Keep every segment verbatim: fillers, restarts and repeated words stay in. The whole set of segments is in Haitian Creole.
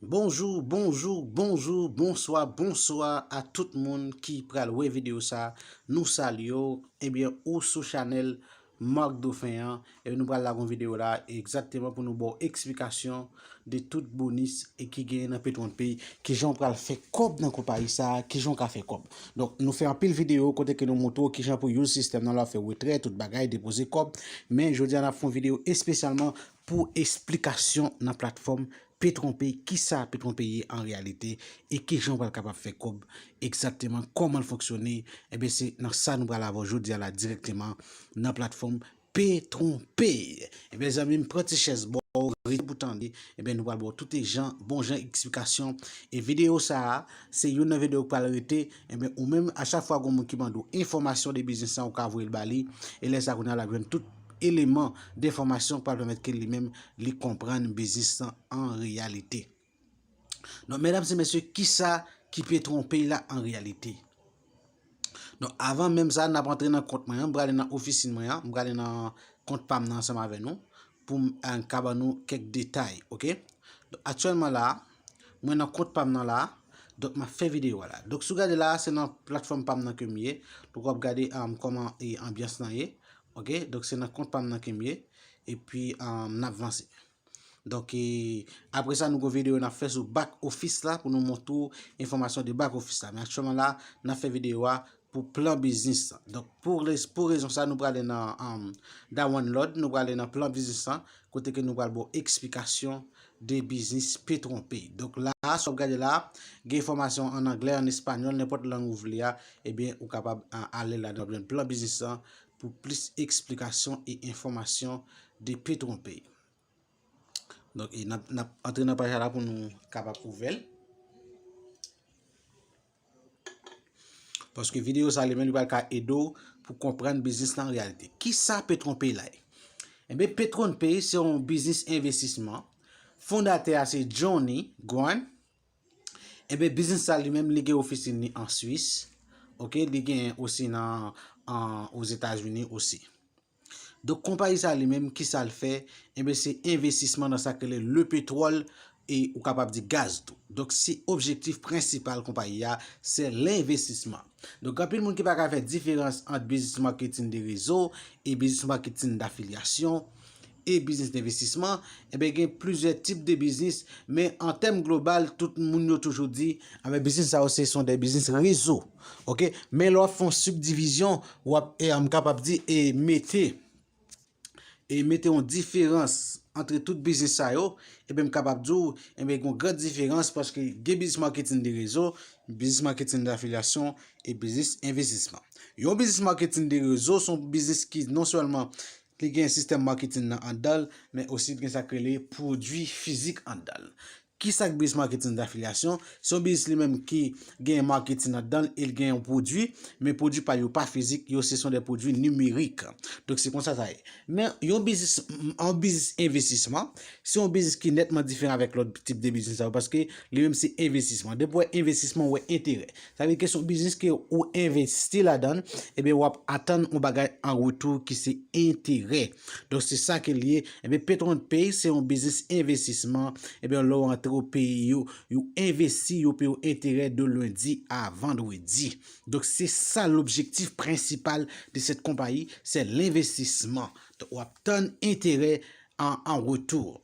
Bonjou, bonjou, bonjou, bonswa, bonswa a tout moun ki pral wè videyo sa. Nou salye w. Ebyen, ou sou chanèl Marc Dauphin an. Ebyen, nou pral lage yon videyo la egzakteman pou nou ba w eksplikasyon de tout bonis e ki genyen nan Petronpay, kijan w pral fè kòb nan konpayi sa, kijan w ka fè kòb. Donk, nou fè anpil videyo kote ke nou montre w kijan pou use sistèm nan lè w ap fè retrè, tout bagay, depoze kòb. Men, jodi a, n ap fè yon videyo espesyalman pou eksplikasyon nan platfòm Petronpay, kisa Petronpay ye an reyalite e kijan w pral kapab fè kòb egzakteman, kòman l fonksyone, ebyen se nan sa nou pral avè w jodi a la dirèkteman nan platfòm Petronpay. Ebyen zanmi m, pran ti chèz ba w, rete pou tande, ebyen nou pral ba w tout jan, bon jan eksplikasyon. E videyo sa a, se youn nan videyo k pral rete, ebyen ou menm a chak fwa gon moun ki mande w enfòmasyon de biznis lan, ou ka voye l ba li, e lè sa kounye a l ap jwenn tout eleman de enfòmasyon k pral pèmèt ke li menm li konprann biznis lan an reyalite. Donk, medam e mesye, kisa ki Petronpay la an reyalite? Donk, avan menm sa, n ap antre nan kont mwen an, m prale nan ofisin mwen an, m prale nan kont pa m nan ansanm avè nou, pou m eh, ka ban nou kèk detay, oke? Donk, aktyèlman la, mwen nan kont pa m nan la, donk, m ap fè videyo a la. Donk, si w gade la, se nan platfòm pa m nan ke m ye. Donk, w ap gade um, kòman e, anbyans lan ye. Oke, donk se nan kont pa m nan ke m ye. Epi, um, n ap vanse. Donk, e, apre sa, nou gon videyo n ap fè sou back office la pou nou montre w enfòmasyon de back office la. Men aktyèlman la, n ap fè videyo a pou plan biznis la. Donk, pou, rez- pou rezon sa, nou prale nan um, download, nou prale nan plan biznis la, kote ke nou pral ba w eksplikasyon de biznis Petronpay. Donk, la, si w ap gade la, gen enfòmasyon an anglè, an espanyòl, nenpòt lang ou vle a, ebyen, ou kapab a, ale la nan plan biznis la pou plis eksplikasyon e enfòmasyon de Petronpay. Donk, e n ap, n ap antre nan paj la pou nou kapab ouvè l. Paske videyo sa li menm li pral ka ede w pou konprann biznis lan an reyalite. Kisa Petronpay la ye? Enben, Petronpay se yon biznis envestisman. Fondatè a se Johnny Guan. Enben, biznis sa li menm li gen ofisin li an Swis. Oke, li gen osi nan an, Ozetazini osi. Donk, konpayi sa li menm, kisa l fè? Enben, se envestisman nan sa k rele le petwòl e ou kapab di gaz tou. Donk, se objektif prensipal konpayi a, se lenvestisman. Donk, anpil moun ki pa ka fè diferans ant biznis maketin de rezo e biznis maketin dafilyasyon e biznis denvestisman, enben, gen plizyè tip de biznis, men an tèm global, tout moun yo toujou di, enben, biznis sa yo se son de biznis rezo. Oke? Men lè w ap fè yon sibdivizyon, w ap, e, m kapab di, e mete, e mete yon diferans antre tout biznis sa yo, ebyen, m kapab di w, ebyen, gen yon gran diferans paske gen biznis maketin de rezo, biznis maketin dafilyasyon e biznis envestisman. Yon biznis maketin de rezo se yon biznis ki non sèlman li gen sistèm maketin nan anndan l, men osi li gen sa k rele pwodui fizik anndan l. Kisa k biznis maketin dafilyasyon? Se yon biznis li menm ki gen maketin anndan l e l gen yon pwodui, men pwodui pa yo pa fizik, yo se son de pwodui nimerik. Donk se konsa sa ye. Men yon biznis, yon biznis envestisman, se yon biznis ki nètman diferan avèk lòt tip de biznis sa yo, paske li menm se envestisman. Depi w wè envestisman, w wè enterè. Sa vle di ke se yon biznis ke ou envesti ladan l, ebyen w ap atann yon bagay an retou ki se enterè. Donk se sa ke l ye. Ebyen Petronpay se yon biznis envestisman. Ebyen lè w antre o peyi yo, yo envesti, yo peye w enterè de lendi a vandredi. Donk se sa lobjektif prensipal de cette compagnie, c'est l'investissement. Donk w ap tann enterè an, an retou.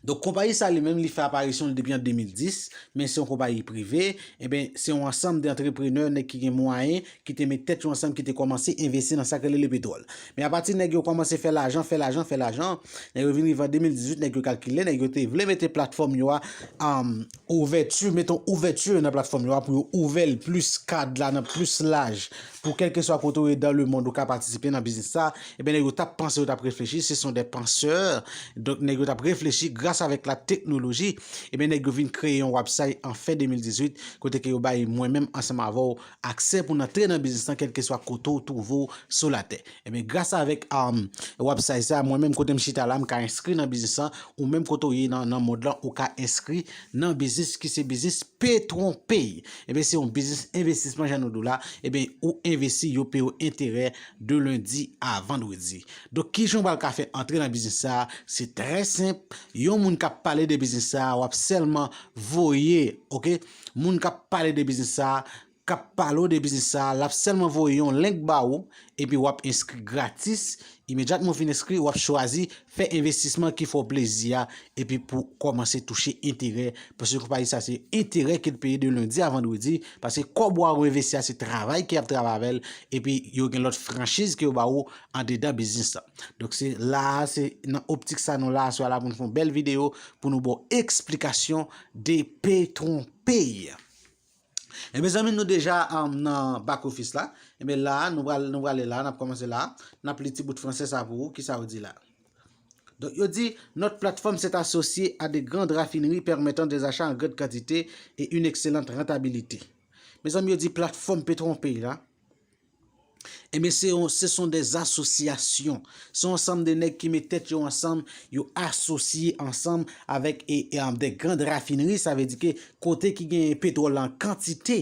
Donk konpayi sa li menm li fè aparisyon l depi an de mil dis, men se yon konpayi prive, enben se yon ansanm de antreprenè, nèg ki gen mwayen, ki te met tèt yo ansanm, ki te kòmanse envesti nan sa k rele lepetwòl. Men apati nèg yo kòmanse fè lajan, fè lajan, fè lajan, nèg yo vin rive an de mil dizuit, nèg yo kalkile, nèg yo te vle mete platfòm yo a, um, ouvèti, mete yon ouvèti nan platfòm yo a pou yo ouvè l plis, kad la nan plis laj, pou kèlkeswa kote w ye dans le monde ou ka patisipe nan biznis sa, ebyen nèg yo t ap panse, yo t ap reflechi, ce sont des penseurs, donk nèg yo t ap reflechi gras avèk la teknoloji, ebyen nèg yo vin kreye yon website an fen de mil dizuit, kote ke yo bay mwen menm ansanm avè w aksè pou n antre nan biznis lan kèlkeswa kote w twouve w sou latè. Ebyen gras avèk, um, website sa, mwen menm kote m chita la, m ka enskri nan biznis lan, ou menm kote w ye nan, nan mond lan, ou ka enskri nan biznis ki se biznis Petronpay. Ebyen se yon biznis envestisman jan nou di w la, ebyen ou envesti, yo peye w enterè de lendi a vandredi. Donk kijan w pral ka fè antre nan biznis sa? Se trè senp. Yon moun k ap pale de biznis sa a, w ap sèlman voye, oke? Moun k ap pale de biznis sa a, k ap pale w de biznis sa a, l ap sèlman voye yon link ba ou, epi w ap enskri gratis. Imedyatman w fin enskri, w ap chwazi fè envestisman ki fè w plezi a, epi pou kòmanse touche enterè, paske konpayi sa se enterè ke l peye de lendi a vandredi, paske kòb ou a ou envesti a se travay ke y ap travay avè l, epi yo gen lòt franchiz ke yo ba ou andedan biznis la. Donk se la a, se nan optik sa nou la aswè a la pou nou fè yon bèl videyo pou nou ba w eksplikasyon de PetronPay. Ebyen zanmi, nou deja um, nan back office la. Ebyen la a, nou pral nou prale la, n ap kòmanse la a. N ap li ti bout fransè sa pou ou, kisa yo di la. Donc, yo di, notre plateforme s'est associée à de grandes raffineries permettant des achats en grande quantité et une excellente rentabilité. Mezanmi, yo di platfòm PetronPay la, ebyen, se yon, ce sont des associations. Se yon ansanm de nèg ki met tèt yo ansanm, yo asosye ansanm avèk e, e, um, de grandes raffineries, sa vle di ke kote ki gen petwòl an kantite,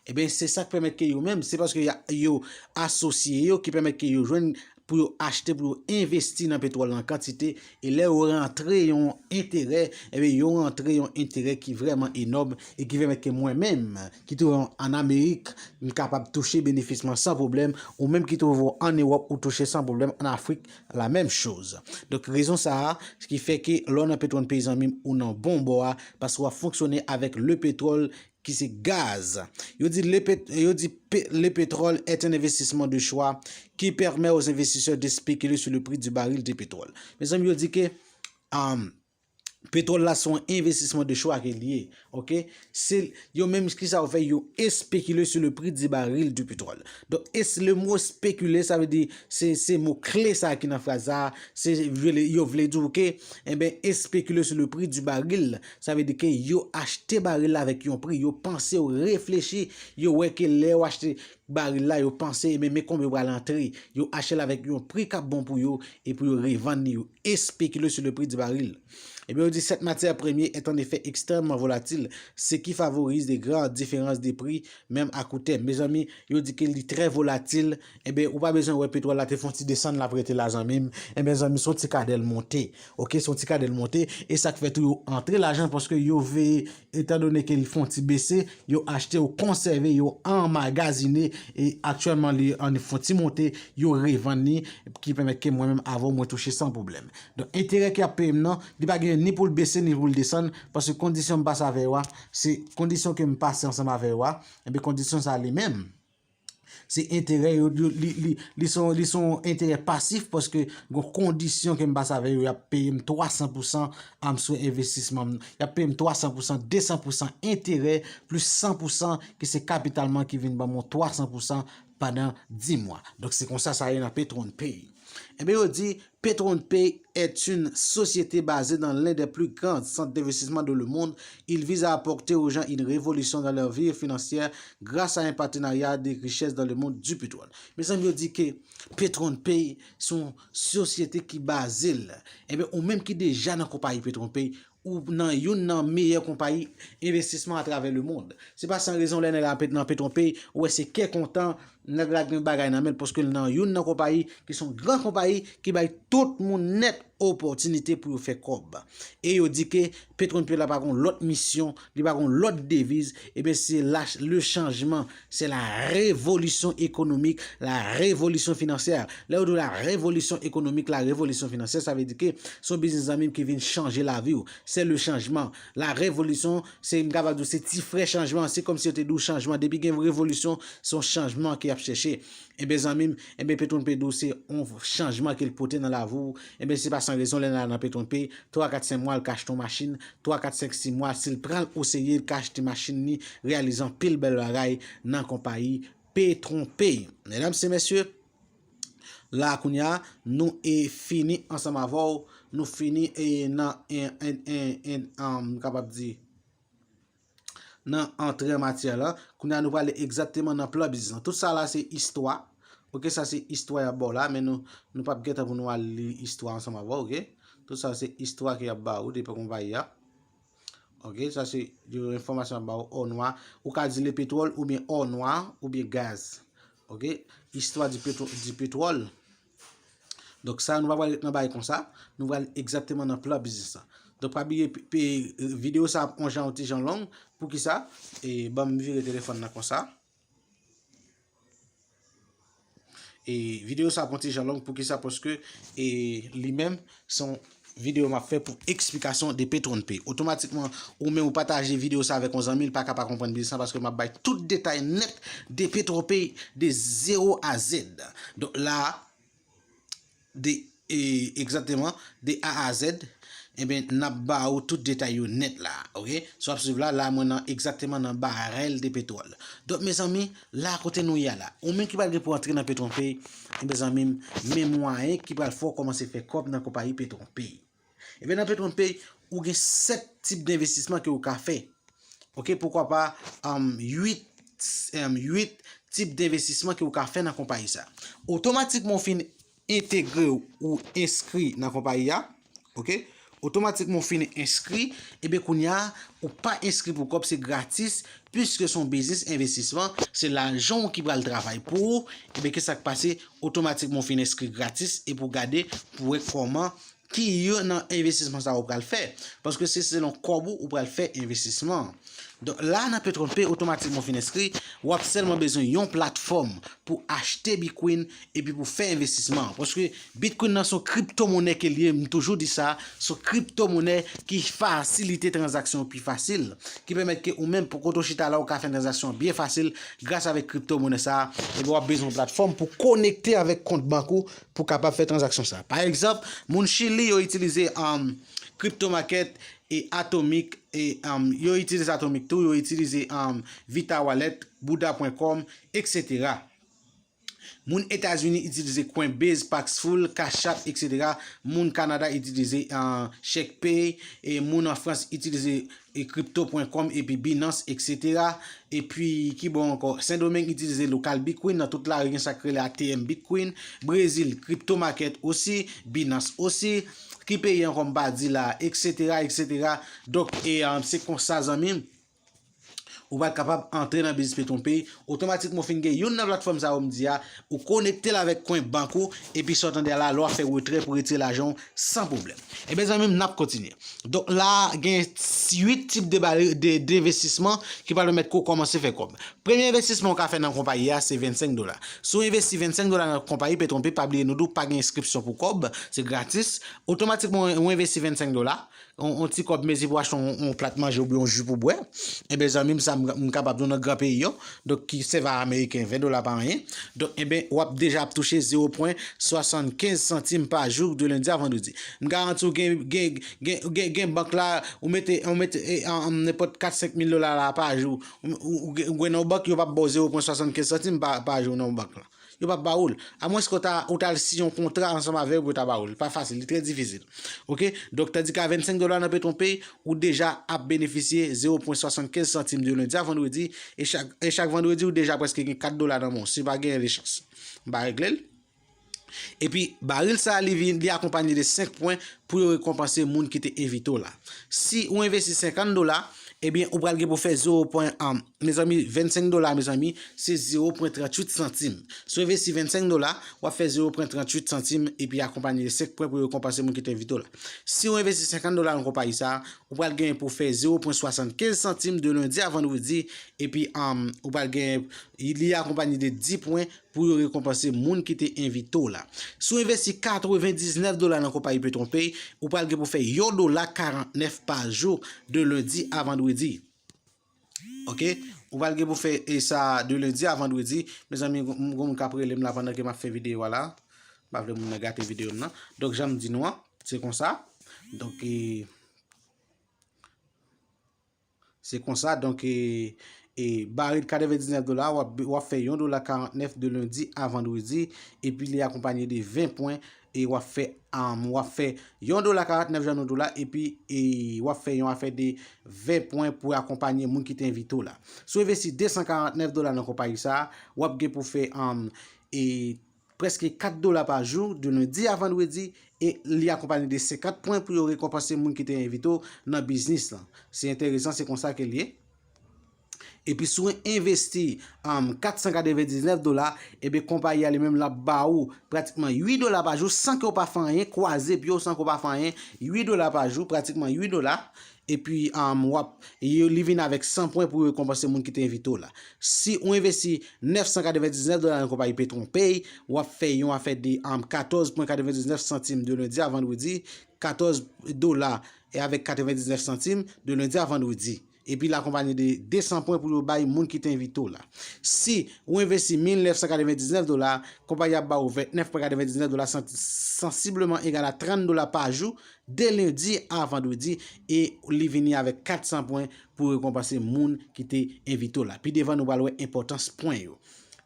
ebyen, se sa k pèmèt ke yo menm, se paske y a- yo asosye yo ki pèmèt ke yo jwenn pou yo achte, pou yo envesti nan petwòl an kantite, e lè yo rantre yon enterè, ebyen, yo rantre yon enterè ki vrèman enòm e ki pèmèt ke mwen menm, ki twouve m ann Amerik, m kapab touche benefis mwen san pwoblèm, ou menm ki twouve w ann Ewòp, ou touche san pwoblèm, ann Afrik, la menm choz. Donk, rezon sa a, ki fè ke lè w nan PetronPay, zanmi m, ou nan bon bò a, paske w ap fonksyone avèk le pétrole, ki se gaz. Yo di le, pet- yo di pe- le pétrole est un investissement de choix qui permet aux investisseurs de spéculer sur le prix du baril de pétrole. Mezanmi, yo di ke um, petwòl la se yon envestisman de chwa ke l ye, oke? Se yo menm ki sa yo fè, yo espekile sur le prix du baril du pétrole. Donk, es le mo spéculer, sa vle di, se se mo kle sa ki nan fraz sa, se vle- yo vle di w ke, enben, espekile sur le prix du baril, sa vle di ke yo achte baril la avèk yon pri, yo panse, yo reflechi, yo wè ke lè yo achte baril la, yo panse, ebyen, men konbyen yo pral antre. Yo achte l avèk yon pri k ap bon pou yo, e pou yo revann li, yo espekile sur le prix du baril. Ebyen, yo di, cette matière première est en effet extrêmement volatile, ce qui favorise de grandes différences de prix, même à court terme. Mezanmi, yo di ke li trè volatil. Ebyen, ou pa bezwen wè petwòl la te fè yon ti desann, l ap rete la, zanmi m. Ebyen, zanmi, se yon ti kadèl monte. Oke, se yon ti kadèl monte. E sa k fè tou yo antre lajan, paske yo veye, etandone ke li fè yon ti bese, yo achte, yo konsève, yo anmagazine, e aktyèlman li ann fè yon ti monte, yo revann li, ki pèmèt ke mwen menm avè w mwen touche san pwoblèm. Donk, enterè ke y ap peye m nan, li pa gen ni pou l bese, ni pou l desann, paske kondisyon m pase avè yo a, se kondisyon ke m pase ansanm avè yo a, ebyen, kondisyon sa a li menm, se enterè yo, yo, li, li, li se yon, li se yon enterè pasif, paske gen kondisyon ke m pase avè yo, y ap peye m twa san pousan, am, sou envestisman m, y ap peye m twa san pousan, de san pousan enterè, plis san pousan ki se kapital mwen ki vin ban mwen twa san pousan pandan dis mwa. Donk, se konsa sa ye nan PetronPay. Ebyen, yo di, PetronPay est une société basée dans l'un des plus grands centres d'investissement dans le monde. Il vise à apporter aux gens une révolution dans leur vie financière grâce à un partenariat de richesse dans le monde du pétrole. Mezanmi, yo di ke PetronPay se yon sosyete ki baze l. Ebyen, ou menm ki deja nan konpayi PetronPay, ou nan youn nan meyè konpayi envestisman atravè lemonn. Se pa san rezon lè nèg la nan PetronPay, ou wè se kè kontan, nèg la gen bagay nan men l, paske l nan youn nan konpayi ki se yon gran konpayi ki bay tout moun nèt opòtinite pou yo fè kòb. E yo di ke PetronPay la pa gen lòt misyon, li pa gen lòt deviz, ebyen se la, le changement, c'est la révolution économique, la révolution financière. Lè yo di w la révolution économique, la révolution financière, sa vle di ke se yon biznis zanmi m ki vin chanje lavi w. C'est le changement. La révolution, se, m kapab di w, se ti frè chanjman. Se kòmsi yo te di w chanjman. Depi gen revolisyon, se yon chanjman ke y ap chèche. Ebyen, zanmi m, ebyen, PetronPay di w se yon chanjman ke l pote nan lavi w. Ebyen, se pa san rezon lè n al nan PetronPay, twa, kat, senk mwa, l ka achte yon machin, twa, kat, senk, sis mwa, si l pran l oserye, l ka achte machin li, reyalize anpil bèl bagay nan konpayi PetronPay. Medam e mesye, la kounye a, nou e fini ansanm avè w, nou fini e nan en, en, en, en, um, m kapab di, nan antre an matyè la. Kounye a nou prale egzakteman nan plan biznis lan. Tout sa la se istwa. Oke, sa se istwa y ap ba w la, men nou, nou p ap gen tan pou nou al li istwa ansanm avè w, oke? Tout sa se istwa ke y ap ba ou depi konpayi a. Oke, sa se yon enfòmasyon y ap ba ou, ò nwa. Ou ka di le pétrole oubyen ò nwa oubyen gaz. Oke, istwa di petwo-, di petwòl. Donk sa, nou pa pral ret nan bagay konsa, nou pral egzakteman nan plan biznis lan. Donk, pa bliye, pe- pe- videyo sa ap yon jan, yon ti jan long. Poukisa? E, ban m vire telefòn nan konsa. E videyo sa ap yon ti jan long. Poukisa? Paske, e, li menm, se yon videyo m ap fè pou eksplikasyon de PetronPay. Otomatikman, ou menm ou pataje videyo sa avèk yon zanmi, li pa ka pa konprann biznis lan, paske m ap bay tout detay nèt de PetronPay de zero a zed. Donk la, de, e, egzakteman, de A a zed, ebyen, n ap ba ou tout detay yo nèt la, oke? Si w ap swiv la, la, mwen nan, egzakteman nan barèl de petwòl. Donk, mezanmi, la kote nou ye a la, ou menm ki pral gen pou antre nan PetronPay, ebyen, zanmi m, men mwayen ki pral fè w kòmanse fè kòb nan konpayi PetronPay. Ebyen, nan PetronPay, ou gen sèt tip denvestisman ke ou ka fè. Oke, poukwa pa, um, uit, um, uit tip denvestisman ke ou ka fè nan konpayi sa. Otomatikman ou fin entegre ou enskri nan konpayi a, oke? Otomatikman ou fin enskri, ebyen kounye a, ou pa enskri pou kòb, se gratis, piske se yon biznis envestisman, se lajan w ki pral travay pou ou, ebyen ki sa k pase, otomatikman ou fin enskri gratis, epi w gade pou wè kòman ki yo nan envestisman sa ou pral fè. Paske se selon kòb ou ou pral fè envestisman an. Donk la nan PetronPay, otomatikman ou fin enskri, w ap sèlman bezwen yon platfòm pou achte Bitcoin epi pou fè envestisman an. Paske Bitcoin nan se yon kriptomonè ke l ye, m toujou di sa, se yon kriptomonè ki fasilite tranzaksyon yo pi fasil, ki pèmèt ke ou menm pou kote w chita la, ou ka fè tranzaksyon byen fasil gras avèk kriptomonè sa, epi w ap bezwen yon platfòm pou konekte avèk kont bank ou pou kapab fè tranzaksyon sa. Pa egzanp, moun Chili, yo itilize, um, crypto market e Atomic, e, um, yo itilize Atomic tou, yo itilize, um, Vita Wallet, Buddha pwen com, et cetera. Moun Etazini itilize Coinbase, Paxful, Cash App, et cetera. Moun Kanada itilize, uh, CheckPay, e moun an Frans itilize e crypto pwen com epi Binance, et cetera. Epi, ki bò ankò? Sendomeng itilize Local Bitcoin, nan tout lari gen sa k rele A T M Bitcoin. Brezil, Crypto Market osi, Binance osi. Ki peyi ankò m pa di la, et cetera, et cetera. Donk, e, um, se konsa, zanmi m, ou pral kapab antre nan biznis PetronPay. Otomatikman, w fin gen youn nan platfòm sa yo m di a, ou konekte l avèk kwen bank ou, epi sa w tande a la, lè w ap fè retrè pou retire lajan w san pwoblèm. Ebyen, zanmi m, n ap kontinye. Donk la, gen uit tip de bari-, de, denvestisman ki pral pèmèt ke w kòmanse fè kòb. Premye envestisman w ka fè nan konpayi a, se vennsenk dola. Si w envesti vennsenk dola nan konpayi PetronPay, pa bliye nou di w pa gen enskripsyon pou kòb, se gratis. Otomatikman, w envesti vennsenk dola, yon, yon ti kòb mezi pou achte yon, yon plat manje oubyen yon ji pou bwè. Ebyen, zanmi m, sa m, m kapab di w nan gran peyi yo. Donk, ki sèvi a Ameriken, ven dola pa anyen. Donk, ebyen, w ap deja ap touche zewo pwen swasannkenz santim pa jou de lendi a vandredi. M garanti w gen, gen, gen, gen, gen bank la, ou mete, ou mete, e, an, an, nenpòt kat, senk mil dola la pa jou. Ou, ou, ou gen, ou gen nan yon bank, yo p ap ba w zewo pwen swasannkenz santim pa, pa jou nan yon bank la. Yo p ap ba ou l. Amwens ke w ta, ou ta al siyen yon kontra ansanm avè yo pou yo ta ba ou l. Pa fasil, li trè difisil. Oke? Donk, tandike a vennsenk dola nan PetronPay, ou deja ap benefisye zewo pwen swasannkenz santim de lendi a vandredi, e chak, e chak vandredi, ou deja prèske gen kat dola nan men w, si w pa genyen de chans. M pa regle l. Epi, baril sa a, li vin, li akonpanye de senk pwen pou yo rekonpanse moun ki te envite w la. Si ou envesti senkant dola, ebyen, ou pral gen pou fè zewo pwen, um, mezanmi, vennsenk dola, mezanmi, se zewo pwen tranntuit santim. Si w envesti vennsenk dola, w ap fè zewo pwen tranntuit santim, epi akonpanye de senk pwen pou yo rekonpanse moun ki te envite w la. Si w envesti senkant dola nan konpayi sa a, ou pral gen pou fè zewo pwen swasannkenz santim de lendi a vandredi, epi, um, ou pral gen, li akonpanye de dis pwen pou yo rekonpanse moun ki te envite w la. Si w envesti katrevendiznèf dola nan konpayi PetronPay, ou pral gen pou fè yon dola karantnèf pa jou de lendi a vandredi. Oke? Ou pral gen pou fè, e, sa de lendi a vandredi. Mezanmi, gon, gon moun k ap rele m la pandan ke m ap fè videyo a la. M pa vle moun nan gate videyo m nan. Donk, jan m di nou an, se konsa. Donk, e, Se konsa, donk, e, e, baril katrevendiznèf dola, w ap, w ap fè yon dola karantnèf de lendi a vandredi, epi li akonpanye de ven pwen, e w ap fè, um, w ap fè yon dola karantnèf jan nou di w la, epi, e, w ap fè yon afè de ven pwen pou akonpanye moun ki te envite w la. Si w envesti desan karantnèf dola nan konpayi sa a, w ap gen pou fè, um, e, prèske kat dola pa jou, de lendi a vandredi, e li akonpanye de senkant pwen pou yo rekonpanse moun ki te envite w nan biznis lan. Se enteresan, se konsa ke l ye. Epi si w envesti um, kat san katrevendiznèf dola, ebyen konpayi a li menm l ap ba ou pratikman uit dola pa jou san ke w pa fè anyen, kwaze pye w san ke w pa fè anyen, uit dola pa jou, pratikman uit dola. Epi um, w ap, yo, li vin avèk san pwen pou rekonpanse moun ki te envite w la. Si w envesti nèf san katrevendiznèf dola nan konpayi Petron Pay, w ap fè yon afè de um, katòz pwen katrevendiznèf santim de lendi a vandredi, katòz dola e avèk katrevendiznèf santim de lendi a vandredi. Epi l akonpaye de de san pwen pou yo bay moun ki te envite w la. Si w envesti mil nèf san katrevendiznèf dola, konpayi ap ba ou vennèf pwen katrevendiznèf dola, sansibleman egal a trant dola pa jou, de lendi a vandredi, e li vini avèk kat san pwen pou rekonpanse moun ki te envite w la. Pi devan, nou pral wè enpòtans pwen yo.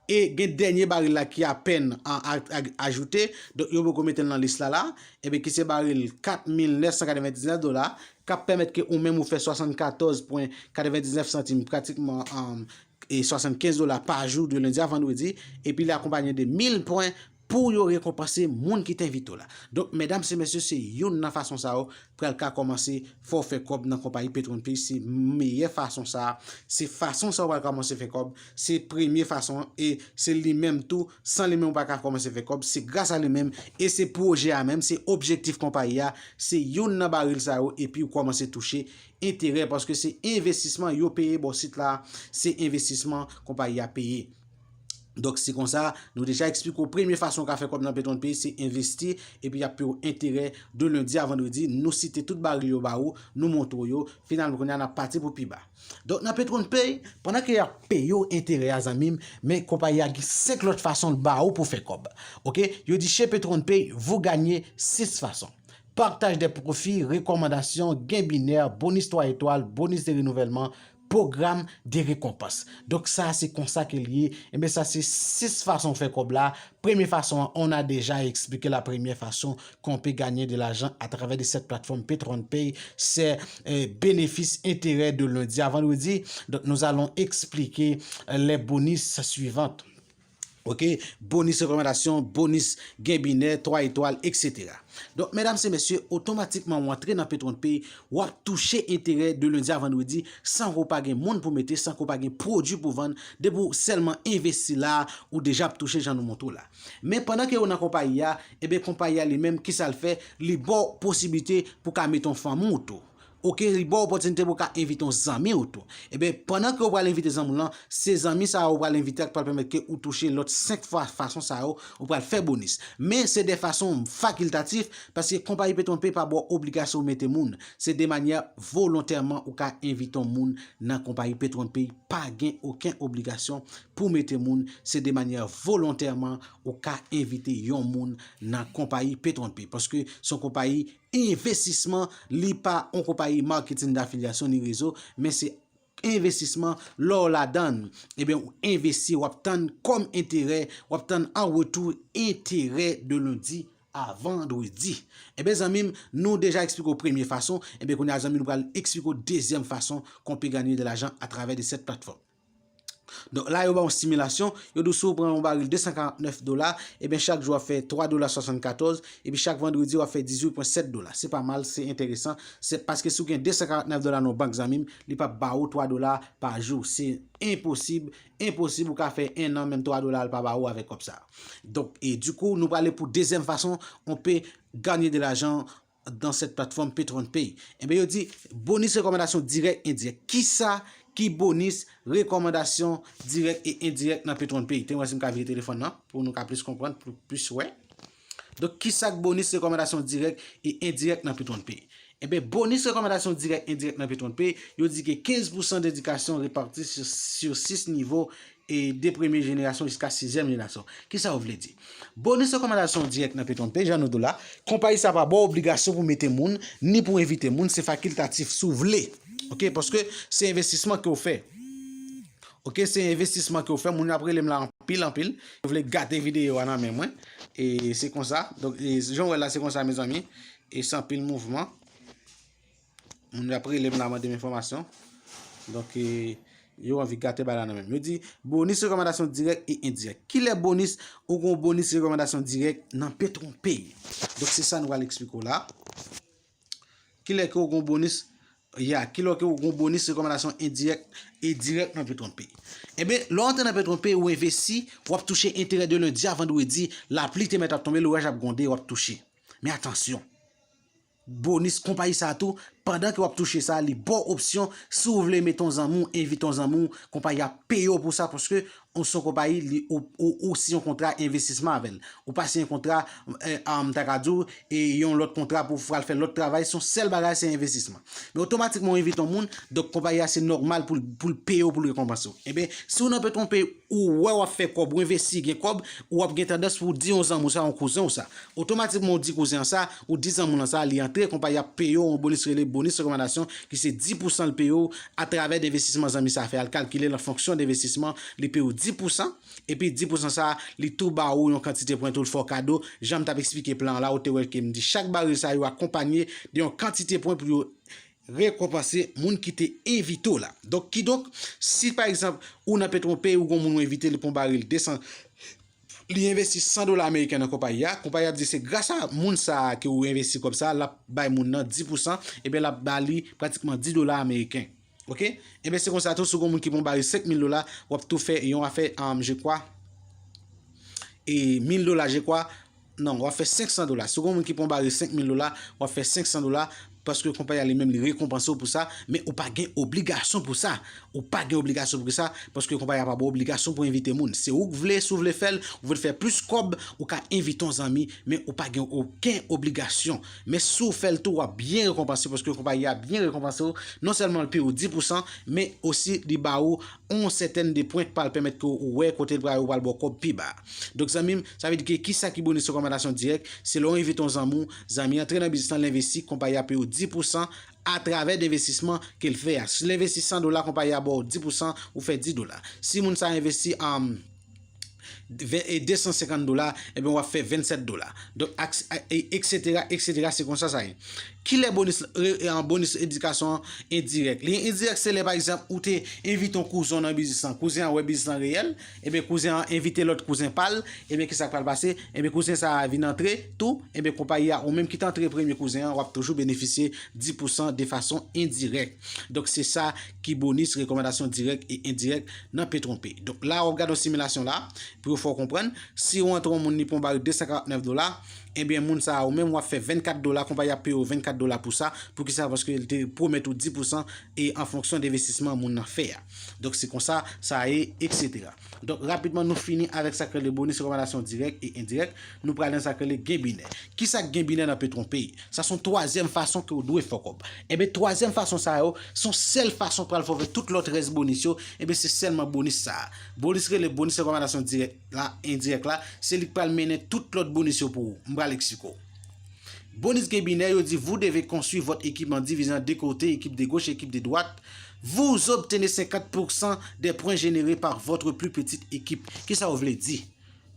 E gen dènye baril la ki apèn a, a, a, ajoute, donk yo poko mete l nan lis la la, ebyen ki se baril kat mil nèf san katrevendiznèf dola, k ap pèmèt ke ou menm ou fè swasannkatòz pwen katrevendiznèf santim, pratikman um, e swasannkenz dola pa jou de lendi a vandredi, epi li akonpaye de mil pwen pou yo rekonpanse moun ki te envite w la. Donk, medam e mesye, se youn nan fason sa yo pral ka kòmanse fè w fè kòb nan konpayi Petron Pay, se meyè fason sa, se fason sa w pral kòmanse fè kòb, se premye fason e se li menm tou, san li menm ou pa ka kòmanse fè kòb, se gras a li menm e se pwojè a menm, se objektif konpayi a, se youn nan baril sa yo epi ou kòmanse touche enterè paske se envestisman yo peye bò sit la, se envestisman konpayi a peye. Donk, se konsa, nou deja eksplike w premye fason w ka fè kòb nan Petron Pay, se envesti, epi y ap peye w enterè de lendi a vandredi. Nou site tout baril yo ba ou, nou montre w yo. Finalman, kounye a, n ap pati pou pi ba. Donk, nan Petron Pay, pandan ke y ap peye w enterè a, zanmi m, men konpayi a gen senk lòt fason l ba ou pou fè kòb. Oke? Yo di, chez Petron Pay, vous gagnez six façons. Partage des profits, rekomandasyon, gen binè, bonis twa etwal, bonis de renouvèlman, pwogram de rekonpans. Donk sa se konsa ke l ye. Enben sa se sis fason fè kòb la. Premye fason an, on a déjà expliqué la première façon qu'on peut gagner de l'argent à travers de cette plateforme Petron Pay, c'est euh, bénéfice intérêt de lundi à vendredi. Donc nous allons expliquer euh, les bonus suivantes. Oke, bonis rekòmandasyon, bonis gen binè, twa etwal, etsetera. Donk, medam e mesye, otomatikman w antre nan Petron Pay, w ap touche enterè de lendi a vandredi san ke w pa gen moun pou mete, san ke w pa gen pwodui pou vann, depi w sèlman envesti la, ou deja ap touche jan nou montre w la. Men pandan ke w nan konpayi a, ebyen konpayi a li menm, kisa l fè? Li ba w posiblite pou w ka mete yon fanmi w tou. Oke, li ba w opòtinite pou w ka envite yon zanmi w tou. Ebyen, pandan ke w pral envite zanmi w lan, se zanmi sa yo w pral envite a k pral pèmèt ke ou touche lòt senk fwa fason sa yo, ou pral fè bonis. Men se de fason fakiltatif, paske konpayi Petron Pay pa ba w obligasyon ou mete moun. Se de manyè volontèman ou ka envite yon moun nan konpayi Petron Pay. Pa gen okenn obligasyon pou mete moun. Se de manyè volontèman ou ka envite yon moun nan konpayi Petron Pay. Paske se yon konpayi envestisman, li pa yon konpayi marketing d'affiliation ni rezo, men se envestisman, lè w ladan l, ebyen, ou envesti, w ap tann kòm enterè, w ap tann an retou enterè de lendi a vandredi. Ebyen, zanmi m, nou deja eksplike w premye fason, ebyen, kounye a, zanmi, nou pral eksplike w dezyèm fason qu'on peut gagner de l'argent à travers de cette plateforme. Donk la, yo ba w yon similasyon, yo di w si w pran yon baril de san karant nèf dola, ebyen chak jou w ap fè twa dola swasannkatòz, epi chak vandredi w ap fè dizuit pwen sèt dola. Se pa mal, se enteresan. Se paske si w gen de san karant nèf dola nan yon bank, zanmi m, li p ap ba ou twa dola pa jou. Se enposib, enposib ou ka fè en an, menm twa dola l pa ba ou avèk kòb sa. Donk, e dikou, nou prale pou dezyèm fason, on peut gagner de l'argent dans cette plateforme Petron Pay. Ebyen, yo di, bonis rekòmandasyon dirèk endirèk. Kisa ki bonis rekòmandasyon dirèk e endirèk nan Petron Pay? Te mwen si m ka vire telefòn nan, pou nou ka plis konprann, pou plis wè. Donk, kisa k bonis rekòmandasyon dirèk e endirèk nan Petron Pay? Ebyen, bonis rekòmandasyon dirèk endirèk nan Petron Pay, yo di ke kenz pousan dedikasyon repati sur, sur sis nivo e de premye jenerasyon jiska sizyèm jenerasyon. Kisa yo vle di? Bonis rekòmandasyon dirèk nan Petron Pay, jan nou di w la, konpayi sa pa ba w obligasyon pou mete moun, ni pou envite moun, se fakiltatif si w vle. Oke, paske se envestisman ke w fè. Oke, se envestisman ke w fè, moun yo ap rele m la anpil, anpil. Yo vle gate videyo a nan men mwen. E se konsa. Donk, e jan w wè la, se konsa, mezanmi. E se anpil mouvman. Moun yo ap rele m la mande m enfòmasyon. Donk, e, yo anvi gate bagay la nan men m. Yo di, bonis rekòmandasyon dirèk e endirèk. Kilè bonis ou gen bonis rekòmandasyon dirèk nan Petron Pay? Donk, se sa nou pral eksplike w la. Kilè ke ou gen bonis Ya, kilè ke w gen yon bonis rekòmandasyon endirèk e dirèk nan Petronpay. Enben, lè w antre nan Petronpay, ou envesti, w ap touche enterè de lendi a vandredi, lapli te mèt ap tonbe, loraj ap gwonde, w ap touche. Men atansyon, bonis konpayi sa a tou, pandan ke w ap touche sa, li ba w opsyon, si w vle mete yon zanmi w, envite yon zanmi w, konpayi a peye w pou sa, paske ou se yon konpayi, li, ou, ou, ou siyen yon kontra envestisman avè l. Ou pa siyen yon kontra, eh, um, ta ka di w, e yon lòt kontra pou w pral fè lòt travay, se yon sèl bagay, se envestisman. Men otomatikman, ou envite yon moun, donk konpayi a se nòmal pou l, pou l peye w, pou l rekonpanse w. Enben, si w nan Petronpay, ou wè w ap fè kòb, ou envesti, gen kòb, ou ap gen tandans pou w di yon zanmi w sa, yon kouzen w sa. Otomatikman, ou di kouzen an sa, ou di zanmi w lan sa, li antre, konpayi a peye w yon bonis rele bonis rekòmandasyon, ki se dis pousan l peye w atravè de envestisman zanmi sa fè a. L kalkile l an fonksyon de envestisman, li peye w dis pousan, epi dis pousan sa, li tou ba ou yon kantite pwen tou, l fè w kado. Jan m t ap eksplike plan an la, ou te wè ke m di chak baril sa yo akonpanye de yon kantite pwen pou yo rekonpanse moun ki te envite w la. Donk, kidonk, si pa egzanp, ou nan Petronpay, ou gon moun ou envite, li pran baril de san, li envesti san dola ameriken nan konpayi a, konpayi a di se gras a moun sa a ke ou envesti kòb sa, l ap bay moun nan dis pousan, ebyen l ap ba li pratikman dis dola ameriken. Oke? Ebyen se konsa tou, si w gon moun ki pran baril senk mil dola, w ap tou fè yon afè, um, je kwa, e mil dola, je kwa, non, w ap fè senk san dola. Si w gon moun ki pran baril senk mil dola, w ap fè senk san dola, paske konpayi a li menm li rekonpanse w pou sa, men ou pa gen obligasyon pou sa. Ou pa gen obligasyon pou sa, paske konpayi a pa ba w obligasyon pou envite moun. Se ou k vle, si w vle fè l, ou vle fè plis kòb, ou ka envite yon zanmi, men ou pa gen okenn obligasyon. Men si w fè l tou, w ap byen rekonpanse, paske konpayi a byen rekonpanse w. Non sèlman l peye w dis pousan, men osi li ba ou yon sètèn de pwen k pral pèmèt ke w wè kote l pral, ou pral ba w kòb pi ba. Donk, zanmi m, sa vle di ke kisa ki bonis rekòmandasyon dirèk? Se lè w envite yon zanmi w, zanmi an antre nan biznis lan, l envesti, konpayi a peye w dis pousan atravè de envestisman ke l fè a. Si l envesti san dola, konpayi a ba w dis pousan, ou fè dis dola. Si moun sa a envesti, um, ven- e de san senkant dola, ebyen, w ap fè vennsèt dola. Donk, ak- e- eksetera, eksetera, se konsa sa ye. Kilè bonis, re- e- an bonis edikasyon endirèk? Li endirèk, se lè, pa egzanp, ou te envite yon kouzen w nan biznis lan, kouzen an wè biznis lan reyèl, ebyen, kouzen an envite lòt kouzen pa l, ebyen, kisa k pral pase? Ebyen, kouzen sa a vin antre tou, ebyen, konpayi a, ou menm ki te antre premye kouzen an, w ap toujou benefisye dis pousan de fason endirèk. Donk, se sa ki bonis rekòmandasyon dirèk e endirèk nan Petronpay. Donk, la, w ap gade yon similasyon la, pou yo fè w konprann, si w antre yon moun, li pran yon baril de san karant nèf dola, ebyen, moun sa a, ou menm, w ap fè vennkat dola, konpayi a peye w vennkat dola pou sa. Poukisa? Paske l te pwomèt ou dis pousan e an fonksyon de envestisman moun nan fè a. Donk, se konsa sa ye, eksetera. Donk, rapidman, nou fini avèk sa k rele bonis rekòmandasyon dirèk e endirèk. Nou prale nan sa k rele gen binè. Kisa k gen binè nan Petronpay? Sa se yon twazyèm fason ke w dwe fè kòb. Ebyen, twazyèm fason sa yo, se yon sèl fason pral fè w fè tout lòt rès bonis yo. Ebyen, se sèlman bonis sa a. Bonis rele bonis rekòmandasyon dirèk la, endirèk la, se li k pral mennen tout lòt bonis yo pou ou. M pral eksplike w. Bonis gen binè, yo di, vous devez construire votre équipe en divisant de côté, équipe de gauche, équipe de droite. Vous obtenez cinquante pour cent des points générés par votre plus petite équipe. Kisa w vle di?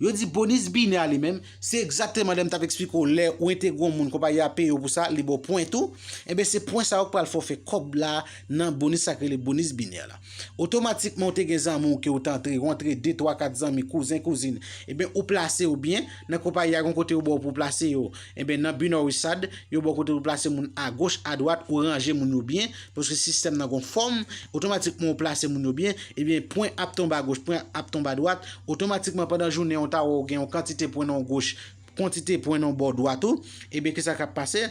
Yo di bonis binè a li menm, se egzakteman lè m t ap eksplike w lè ou entegre yon moun, konpayi a peye w pou sa, li ba w pwen tou. Ebyen, se pwen sa yo k pral fè w fè kòb la nan bonis sa k rele bonis binè la. Otomatikman, ou te gen zanmi w ke ou te antre, ou antre de, twa, kat zanmi, kouzen, kouzin. Ebyen, ou plase yo byen, nan konpayi a, gon kote yo ba w pou w plase yo. Ebyen, nan binè Richard, yo ba w kote pou w plase moun agoch, adwat, ou ranje moun yo byen, paske sistèm nan gon fòm, otomatikman ou plase moun yo byen, ebyen, pwen ap tonbe agoch, pwen ap tonbe adwat, otomatikman pandan jounen an, ou ta wè w gen yon kantite pwen nan yon goch, kantite pwen nan yon bò dwat ou, ebyen, kisa k ap pase?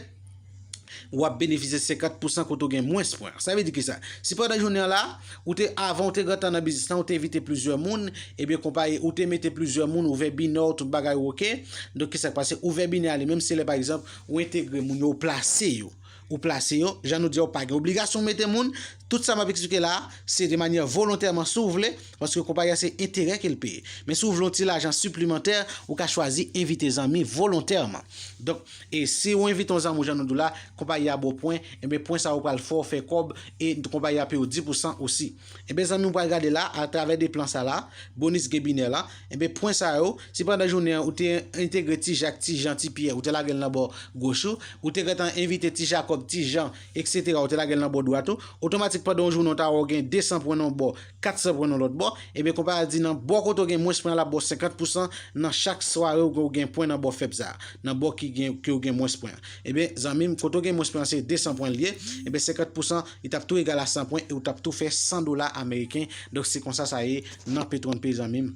W ap benefisye senkant pousan kote w gen mwens pwen. Sa vle di kisa? Si pandan jounen an la, ou te, avan ou te gentan nan biznis lan, ou te envite plizyè moun, ebyen, konpayi, ou te mete plizyè moun, ouvè binè w, tout bagay oke. Donk, kisa k pase? Ouvè binè a li menm, se lè, pa egzanp, ou entegre moun yo, ou plase yo. Ou plase yo, jan nou di a, ou pa gen obligasyon mete moun. Tout sa m ap eksplike la, se de manyè volontèman, si w vle, paske konpayi a se enterè ke l peye. Men si w vle yon ti lajan siplemantè, ou ka chwazi envite zanmi volontèman. Donk, e si w envite yon zanmi w, jan nou di w la, konpayi a ba w pwen, ebyen, pwen sa yo pral fè w fè kòb, e konpayi a peye w dis pousan osi. Ebyen, zanmi, w pral gade la, atravè de plan sa la, bonis gen binè la, ebyen, pwen sa yo, si pandan jounen an, ou te entegre Ti Jak, Ti Jan, Ti Pyè, ou te lage l nan bò goch ou, ou te gentan envite Ti Jakòb, Tijan, etsetera, ou te lage l nan bò dwat ou, otomatik pandan yon jounen ou ta wè w gen de san pwen nan yon bò, kat san pwen nan lòt bò, ebyen konpayi a di nan bò kote w gen mwens pwen an l ap ba w senkant pousan nan chak sware ou gen pwen nan bò fèb sa a, nan bò ki gen, ke w gen mwens pwen an. Ebyen zanmi m, kote w gen mwens pwen an se de san pwen l ye, ebyen senkant pousan li t ap tou egal a san pwen e ou t ap tou fè san dola ameriken. Donk se konsa sa ye nan PetronPay zanmi m.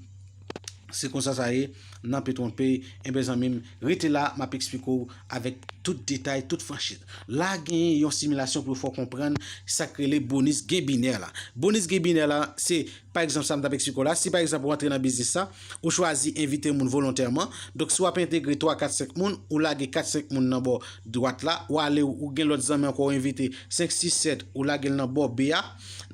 Se konsa sa ye nan PetronPay. Enben zanmi m, rete la, m ap eksplike w avèk tout detay, tout franchit. La genyen yon similasyon pou yo fè w konprann sa k rele bonis gen binè la. Bonis gen binè la, se pa egzanp sa m t ap eksplike w la. Si pa egzanp ou antre nan biznis la, ou chwazi envite moun volontèman. Donk si w ap entegre twa, kat, senk moun, ou lage kat, senk moun nan bò dwat la, ou ale ou gen lòt zanmi ankò ou envite senk, sis, sèt, ou lage l nan bò be a,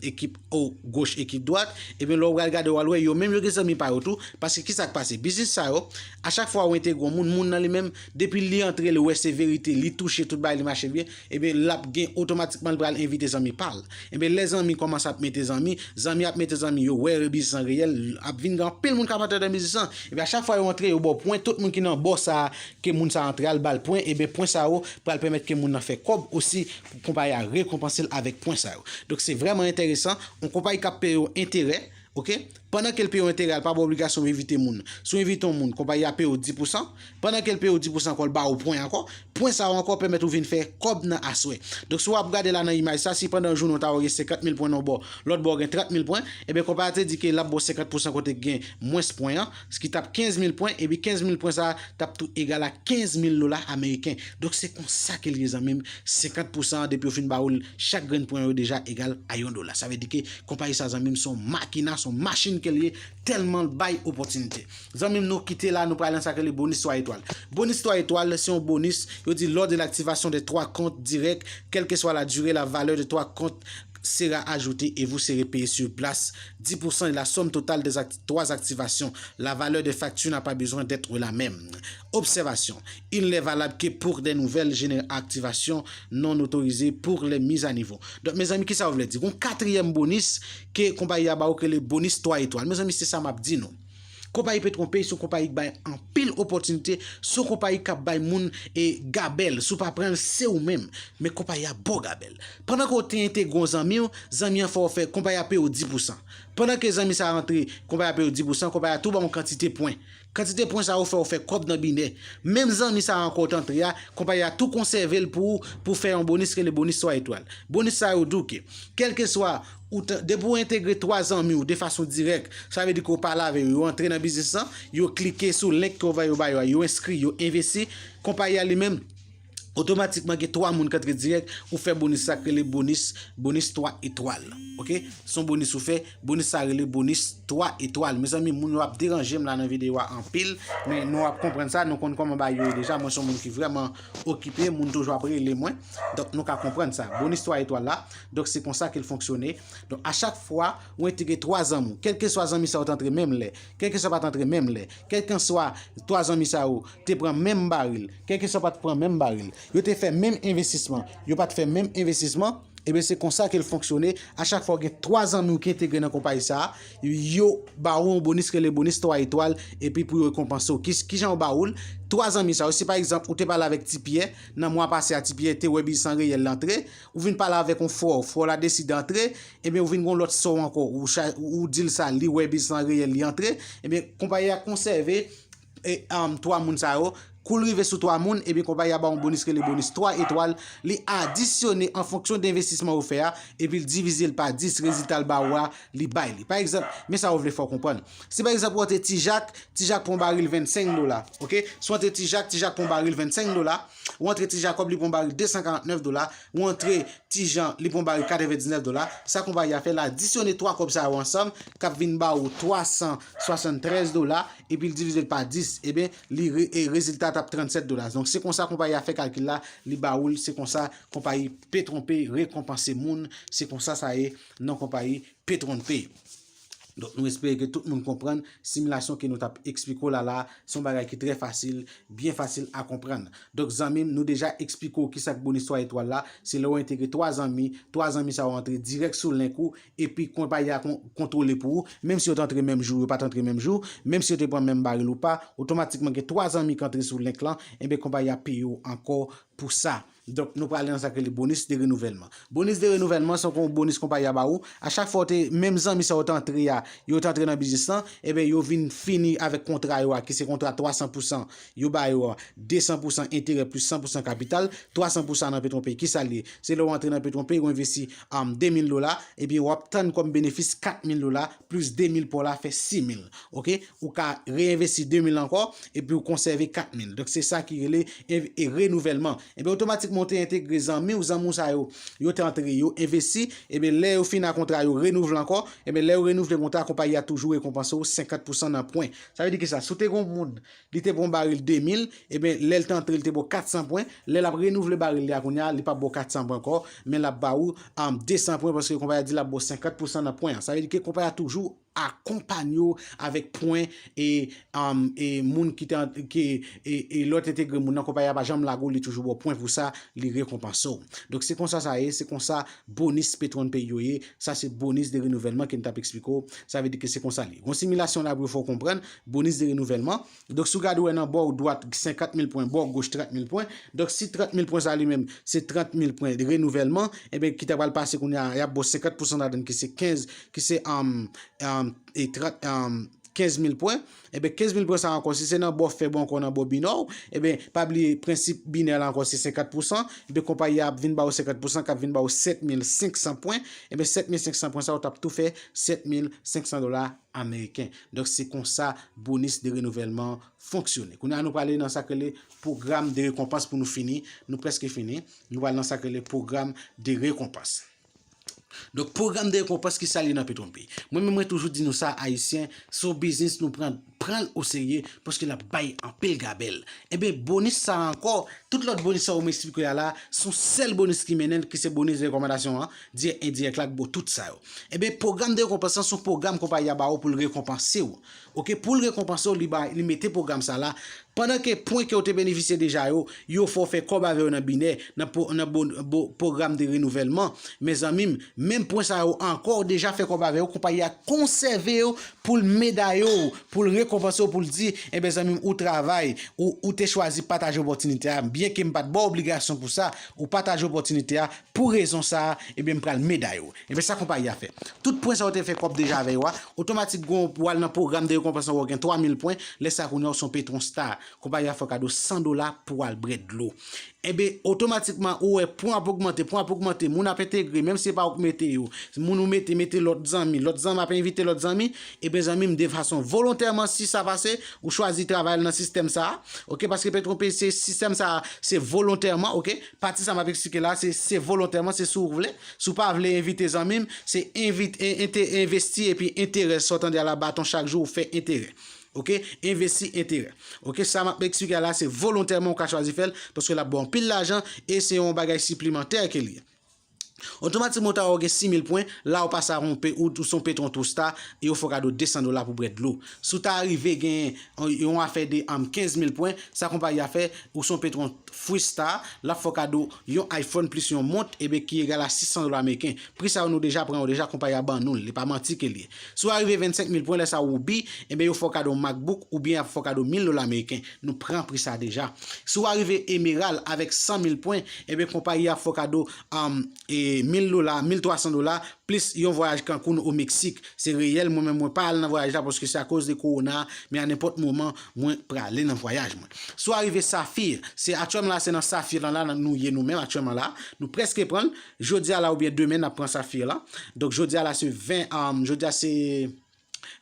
ekip o goch, ekip dwat, ebyen lè w pral gade w al wè yo menm yo gen zanmi pa yo tou, paske kisa k pase? Biznis sa yo, a chak fwa ou entegre yon moun, moun nan li menm, depi li antre li wè se verite, li touche tout bagay li mache byen, ebyen l ap gen otomatikman li pral envite zanmi pa l. Ebyen lè zanmi kòmanse ap mete zanmi, zanmi ap mete zanmi, yo wè biznis lan reyèl, ap vin gen anpil moun k ap antre nan biznis lan. Ebyen a chak fwa yo antre, yo ba w pwen, tout moun ki nan bò sa a ke moun sa a antre a, l ba l pwen, ebyen pwen sa yo pral pèmèt ke moun nan fè kòb osi, konpayi a rekonpanse l avèk pwen sa yo. Donk se vrèman enteresan, yon konpayi k ap peye w enterè, oke? Pandan ke l peye w enterè a, l pa ba w obligasyon pou envite moun. Si w envite yon moun, konpayi a peye w dis pousan, pandan ke l peye w dis pousan ankò, l ba w pwen ankò, pwen sa yo ankò pèmèt ou vin fè kòb nan aswè. Donk si w ap gade la nan imaj sa, si pandan yon jounen w ta wè w gen senkant mil pwen nan yon bò, lòt bò w gen trant mil pwen, ebyen konpayi a te di ke l ap ba w senkant pousan kote k gen mwens pwen an, ki t ap kenz mil pwen, epi kenz mil pwen sa a t ap tou egal a kenz mil dola ameriken. Donk se konsa ke l ye zanmi m, senkant pousan an depi yo fin ba ou l, chak grenn pwen yo deja egal a yon dola. Sa vle di ke konpayi sa zanmi m se yon makina, se yon machin ke l ye, tèlman l bay opòtinite. Zanmi m, nou kite la, nou pral nan sa ke le bonis twa etwal. Bonis twa etwal se yon bonis, yo di lors de l'activation des trois comptes directs, quelle que soit la durée, la valeur de trois comptes sera ajouté et vous serez payé sur place dix pour cent de la somme totale des act- trois activations. La valeur des factures n'a pas besoin d'être la même. Observation. Il n'est valable que pour des nouvelles géné- activations non autorisées pour les mises à niveau. Donk, mezanmi, kisa w vle di? Gon katriyèm bonis ke konpayi a ba ou ke le bonis twa etwal. Mezanmi, se sa m ap di nou. Konpayi Petronpay se yon konpayi ki bay anpil opòtinite, se yon konpayi k ap bay moun e gabèl. Si w pa pran l, se ou menm. Men konpayi a ba w gabèl. Pandan ke w te entegre yon zanmi w, zanmi an fè w fè, konpayi a peye w dis pousan. Pandan ke zanmi sa a rantre, konpayi a peye w dis pousan, konpayi a tou ba w yon kantite pwen. Kantite pwen sa yo fè w fè kòb nan binè. Menm zanmi sa a ankò w t antre a, konpayi a tou konsève l pou ou, pou fè yon bonis rele bonis twa etwal. Bonis sa yo di w ke, kèlkeswa ou t, depi w entegre twa zanmi w de fason dirèk, sa vle di ke w pale avè yo, yo antre nan biznis lan, yo klike sou link ke w voye yo ba yo a, yo enskri, yo envesti, konpayi a li menm, otomatikman gen twa moun k antre dirèk, ou fè bonis sa k rele bonis, bonis twa etwal. Oke? Se yon bonis ou fè, bonis sa rele bonis twa etwal. Mezanmi, moun yo ap deranje m la nan videyo a anpil, men nou ap konprann sa, nou konn kòman bagay yo ye deja. Mwen se yon moun ki vrèman okipe, moun toujou ap rele mwen. Donk nou ka konprann sa. Bonis twa etwal la, donk se konsa ke l fonksyone. Donk a chak fwa ou entegre twa zanmi w, kèlkeswa zanmi sa yo t antre menm lè, kèlkeswa pa t antre menm lè, kèlkeswa twa zanmi sa yo te pran menm baril, kèlkeswa pa t pran menm baril, yo te fè menm envestisman, yo pa t fè menm envestisman, ebyen se konsa ke l fonksyone. A chak fwa w gen twa zanmi w ki entegre nan konpayi sa a, yo ba ou yon bonis rele bonis twa etwal, epi pou yo rekonpanse w. Ki, kijan yo ba ou l? Twa zanmi sa yo, si pa egzanp ou te pale avèk Ti Pyè, nan mwa pase a Ti Pyè te wè biznis lan reyèl, l antre, ou vin pale avèk yon frè w, frè w la deside antre, ebyen ou vin gen yon lòt sè w ankò, ou, cha- ou di l sa, li wè biznis lan reyèl, li antre, ebyen konpayi a konsève e, um, twa moun sa yo. Kou l rive sou twa moun, ebyen konpayi a ba w yon bonis rele bonis twa etwal. Li adisyone an fonksyon de envestisman ou fè a, epi l divize l pa dis, rezilta l ba ou a, li bay li. Pa egzanp, men sa ou vle fè w konprann. Si pa egzanp ou antre Ti Jak, Ti Jak pran yon baril vennsenk dola, oke? Si w antre Ti Jak, Ti Jak pran yon baril vennsenk dola, ou antre Ti Jakòb, li pran yon baril de san karant nèf dola, ou antre Ti Jan, li pran yon baril katrevendiznèf dola. Sa konpayi a fè, l adisyone twa kòb sa yo ansanm, k ap vin ba ou twa san swasanntrèz dola, epi l divize l pa dis, ebyen, li re- e rezilta t ap trannsèt dola. Donk, se konsa konpayi a fè kalkil la, li ba ou l, se konsa konpayi Petronpay rekonpanse moun, se konsa sa ye nan konpayi Petronpay. Donk, nou espere ke tout moun konprann similasyon ke nou t ap eksplike w la la, se yon bagay ki trè fasil, byen fasil a konprann. Donk, zanmi m, nou deja eksplike w kisa k bonis twa etwal la, se lè w entegre twa zanmi, twa zanmi sa yo antre dirèk sou link ou, epi konpayi a kon- kontwole pou ou, menm si yo t antre menm jou, yo pa t antre menm jou, menm si yo te pran menm baril ou pa, otomatikman gen twa zanmi k antre sou link lan, enben konpayi a peye w ankò pou sa. Donk, nou prale nan sa k rele bonis de renouvèlman. Bonis de renouvèlman se yon bonis konpayi a ba ou. A chak fwa w te, menm zanmi sa yo te antre a, yo te antre nan biznis lan, ebyen, yo vin fini avèk kontra yo a, ki se kontra twa san pousan, yo ba yo a, de san pousan enterè plis san pousan kapital, twa san pousan nan Petronpay. Kisa l ye? Se lè w antre nan Petronpay, ou envesti, um, de mil dola, ebyen, w ap tann kòm benefis kat mil dola, plis de mil pa w la fè sis mil. Oke? Ou ka reenvesti de mil ankò, epi ou konsève kat mil. Donk, se sa ki rele env-, e renouvèlman. Ebyen, otomatikman, ou te entegre zanmi w, zanmi w sa yo, yo te antre, yo envesti, ebyen, lè yo fin a kontra, yo renouvle ankò, ebyen, lè yo renouvle kontra, konpayi a toujou rekonpanse w senkant pousan nan pwen. Sa vle di ki sa? Si w te gen yon moun, li te ba w baril de mil, ebyen, lè l te antre, li te ba w kat san pwen, lè l ap renouvle baril li a kounye a, li p ap ba w kat san pwen ankò, men l ap ba ou, um, de san pwen, paske konpayi a di l ap ba w senkant pousan nan pwen an. Sa vle di ke konpayi a toujou akonpanye w avèk pwen e, um, e moun ki te an-, ki, e, e lè w te entegre moun nan, konpayi a pa janm lage w, li toujou ba w pwen pou sa, li rekonpanse w. Donk, se konsa sa ye, se konsa bonis Petronpay yo ye, sa se bonis de renouvèlman ke n t ap eksplike w, sa vle di ke se konsa li ye. Gon similasyon la pou yo fè w konprann, bonis de renouvèlman. Donk, si w gade, w wè nan bò dwat, senkant mil pwen, bò goch, trant mil pwen. Donk, si trant mil pwen sa li menm, se trant mil pwen de renouvèlman, ebyen, ki ta pral pase kounye a, y ap ba w senkant pousan ladan l, ki se kenz, ki se, um, um, e trant, um, kenz mil pwen. Ebyen, kenz mil pwen sa ankò, si se nan bò fèb ou ankò nan bò binè w, ebyen, pa bliye prensip binè la ankò, se senkant pousan. Ebyen, konpayi a ap vin ba w senkant pousan, k ap vin ba w sèt mil senk san pwen. Ebyen, sèt mil senk san pwen sa, ou t ap tou fè sèt mil senk san dola ameriken. Donk, se konsa bonis de renouvèlman fonksyone. Kounye a, nou prale nan sa k rele pwogram de rekonpans pou nou fini. Nou prèske fini. Nou prale nan sa k rele pwogram de rekonpans. Donk, pwogram de rekonpans ki sa l ye nan Petronpay. Mwen menm, mwen toujou di nou sa, Ayisyen, se yon biznis nou pran, pran l oserye, paske l ap bay anpil gabèl. Ebyen, bonis sa a ankò, tout lòt bonis sa yo mwen eksplike a la, se yon sèl bonis ki mennen l, ki se bonis de rekòmandasyon an, dirèk, endirèk la, k ba w tout sa yo. Ebyen, pwogram de rekonpans lan, se yon pwogram konpayi a ba w pou l rekonpanse w. Oke, pou l rekonpanse w, li ba, li mete pwogram sa la. Pandan ke pwen ke w te benefisye deja yo, yo fè w fè kòb avè yo nan binè, nan po-, nan bo-, bo-, pwogram de renouvèlman. Mezanmi m, menm pwen sa yo ankò, w deja fè kòb avè yo, konpayi a konsève yo pou l medale w, pou l rekonpanse w, pou l di, enben zanmi m, ou travay, ou, ou te chwazi pataje opòtinite a, byen ke m pa t ba w obligasyon pou sa, ou pataje opòtinite a, pou rezon sa a, ebyen, m pral medale w. Ebyen, sa konpayi a fè. Tout pwen sa yo te fè kòb deja avè yo a, otomatik gon, w al nan pwogram de rekonpans lan, w gen twa mil pwen, lè sa kounye a w se yon Petron Star. Konpayi a fè w kado san dola pou w al bwè dlo. Ebyen, otomatikman, ou wè pwen ap ogmante, pwen ap ogmante, moun ap entegre, menm si se pa ou k mete yo, moun ou mete, mete lòt zanmi, lòt zanmi ap envite lòt zanmi, ebyen, zanmi m, de fason volontèman, si sa pase, ou chwazi travay nan sistèm sa a, oke, paske Petronpay se sistèm sa a, se volontèman, oke, pati sa m ap eksplike la, se, se volontèman, se si w vle, si w pa vle envite zanmi m, se envit-, en-, ente-, envesti epi enterè, sa w tande a la baton chak jou, ou fè enterè. Oke? Envesti enterè. Oke? Sa m ap eksplike a la, se volontèman ou ka chwazi fè l, paske l ap ba w anpil lajan e se yon bagay siplemantè ke l ye. Otomatikman, ou ta wè w gen sis mil pwen, la ou pase a yon pe-, ou, ou se yon Petron Two Star, e yo fè w kado de san dola pou bwè dlo. Si w ta rive gen yon, yon afè de, um, kenz mil pwen, sa konpayi a fè, ou se yon Petron Three Star, l ap fè w kado yon iPhone plis yon mont, ebyen, ki egal a sis san dola ameriken. Pri sa yo nou deja pran yo deja, konpayi a ban nou l, li pa manti ke l ye. Si w arive vennsenk mil pwen, lè sa Ruby, ebyen, yo fè w kado yon MacBook oubyen y ap fè w kado mil dola ameriken. Nou pran pri sa deja. Si w arive Emerald avèk san mil pwen, ebyen, konpayi a ap fè w kado, um, e, mil dola, mil twa san dola, plis yon vwayaj Cancun o Meksik. Se reyèl, mwen menm mwen pa al nan vwayaj la paske se akoz de kowona, men a nenpòt moman, mwen prale nan vwayaj mwen. Si w arive Saphir, se aktyèlman la, se nan Saphir lan la, nou ye nou menm aktyèlman la. Nou prèske pran l. Jodi a la oubyen demen, n ap pran Saphir lan. Donk, jodi a la se ven, um, jodi a se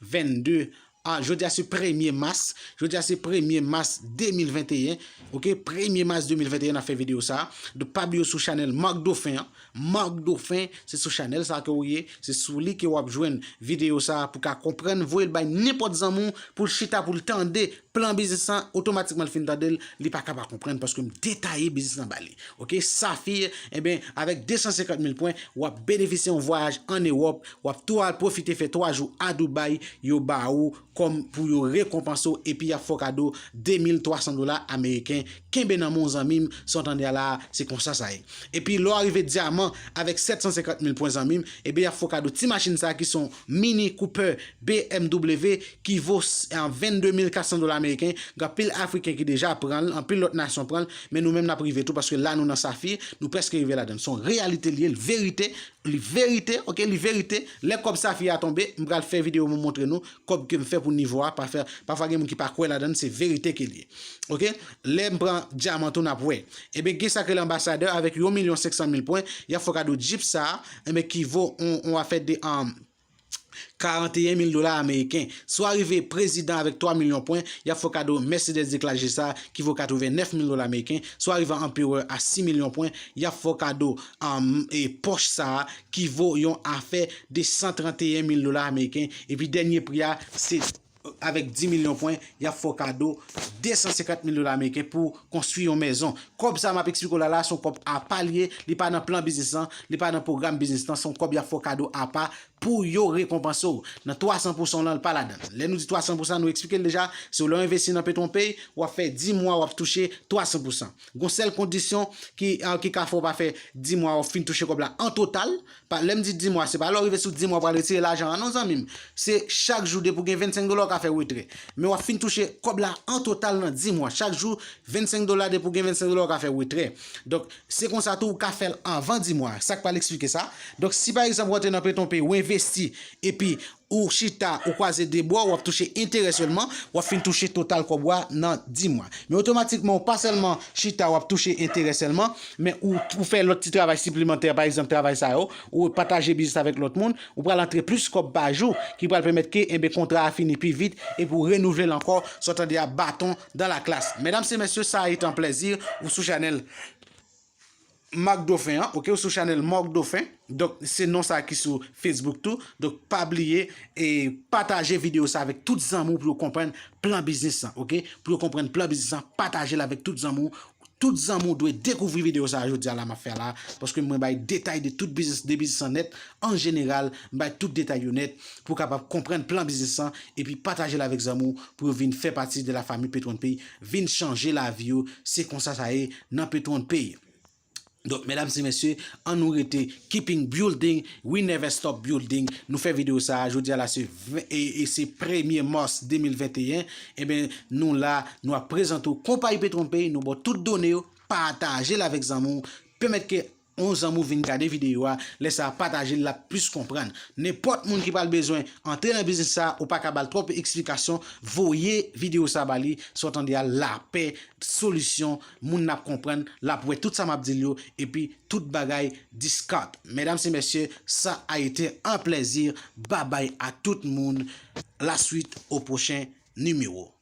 vennde, a, jodi a se premye mas. Jodi a se premye mas de mil venteyen. Oke, premye mas de mil venteyen, n ap fè videyo sa a. Donk, pa bliye w sou chanèl Marc Dauphin an. Marc Dauphin, se sou chanèl sa a ke w ye. Se sou li ke w ap jwenn videyo sa a pou w ka konprann. Voye l bay nenpòt zanmi w pou l chita, pou l tande plan biznis lan. Otomatikman, l fin tande l, li pa ka pa konprann paske m detaye biznis lan ba li. Oke, Saphir, enben, avèk de san senkant mil pwen, w ap benefisye yon vwayaj ann Ewòp, w ap tou al pwofite fè twa jou a Dubai, yo ba ou kòm pou yo rekonpanse w, epi y ap fè w kado de mil twa san dola ameriken. Kenbe nan men w, zanmi m, sa w tande a la a, se konsa sa ye. Epi lè w rive dyaman avèk sèt san senkant mil pwen, zanmi m, ebyen y ap fè w kado ti machin sa a ki se yon Mini Cooper B M W ki vo s-, an vennde mil kat san dola ameriken. Gen anpil Afriken ki deja pran l, anpil lòt nasyon pran l, men nou menm n ap rive tou paske la nou nan Safir, nou prèske rive ladan l. Se yon reyalite li ye, l verite, li verite, oke, li verite. Lè kòb Safir a tonbe, m pral fè videyo pou m montre nou kòb ke m fè pou nivo a, pa fè, pafwa gen moun ki pa kwè ladan l, se verite ke li ye. Oke? Lè m pran dyaman tou n ap wè. Ebyen, gen sa k rele anbasadè avèk yon milyon senk san mil pwen, y ap fè w kado Jeep sa a, ebyen, ki vo on, on afè de, um, karanteyen mil dola ameriken. Si w rive prezidan avèk twa milyon pwen, y ap fè w kado Mercedes de classe G sa a, ki vo katrevennèf mil dola ameriken. Si w rive anperè a sis milyon pwen, y ap fè w kado, um, e, Porsche sa a, ki vo yon afè de san tranteyen mil dola ameriken. Epi dènye pri a, se avèk dis milyon pwen, y ap fè w kado de san senkant mil dola ameriken pou konstwi yon mezon. Kòb sa m ap eksplike w la la, se yon kòb apa li ye, li pa nan plan biznis lan, li pa nan pwogram biznis lan, se yon kòb y ap fè w kado apa pou yo rekonpanse w. Nan twa san pou san lan, l pa ladan l. Lè nou di twa san pou san, nou eksplike l deja, se lè w envesti nan Petwonpey, w ap fè dis mwa, w ap touche twa san pou san. Gon sèl kondisyon ki, ah, ki ka fè w pa fè dis mwa, w ap fin touche kòb la an total. Pa, lè m di dis mwa, se pa lè w rive sou dis mwa w pral retire lajan an non, zanmi m. Se chak jou, depi w gen vennsenk dola, w ka fè retrè. Men w ap fin touche kòb la an total nan dis mwa. Chak jou, vennsenk dola, depi w gen vennsenk dola, w ka fè retrè. Donk, se konsa tou, ou ka fè l anvan dis mwa. Sa k pral eksplike sa. Donk, si pa egzanp, w antre nan Petwonpey, ou envesti, epi ou chita, ou kwaze de bra, w ap touche enterè sèlman, w ap fin touche total kòb ou a nan dis mwa. Men otomatikman, ou pa sèlman chita, w ap touche enterè sèlman, men ou, ou fè lòt ti travay siplemantè, pa egzanp, travay sa yo, ou pataje biznis avèk lòt moun, ou pral antre plis kòb pa jou, ki pral pèmèt ke, enben, kontra a fini pi vit, epi ou renouvle l ankò, sa w tande a, bâton dans la classe. Mesdames et messieurs, ça a été un plaisir, ou sou chanèl Marc Dauphin an, oke, ou sou chanèl Marc Dauphin. Donk, se non sa ki sou Facebook tou. Donk, pa bliye e pataje videyo sa avèk tout zanmi w pou yo konprann plan biznis lan, oke? Pou yo konprann plan biznis lan, pataje l avèk tout zanmi w. Tout zanmi w dwe dekouvri videyo sa a jodi a la m ap fè la, paske mwen bay detay de tout biznis, de biznis lan nèt, an jeneral, m bay tout detay yo nèt pou w kapab konprann plan biznis lan, epi pataje l avèk zanmi w pou yo vin fè pati de la famille Petwonpey, vin chanje lavi yo. Se konsa sa ye nan Petwonpey. Donk, medam e mesye, ann nou rete keeping building, we never stop building. Nou fè videyo sa a, jodi a la se ven, e, e se premye mas de mil venteyen. Ebyen, nou la, nou ap prezante w konpayi Petwonpey, nou ba w tout done yo, pataje l avèk zanmi w, pèmèt ke yon zanmi w vin gade videyo a, lè sa a pataje l, l ap plis konprann. Nenpòt moun ki pral bezwen antre nan biznis sa a, ou pa ka ba l twòp eksplikasyon, voye videyo sa a ba li, sa w tande a, lapè, solisyon, moun nan ap konprann, l ap wè tout sa m ap di l yo, epi tout bagay discount. Medam e mesye, ça a été un plaisir. Babay a tout moun. La suite au prochain numéro.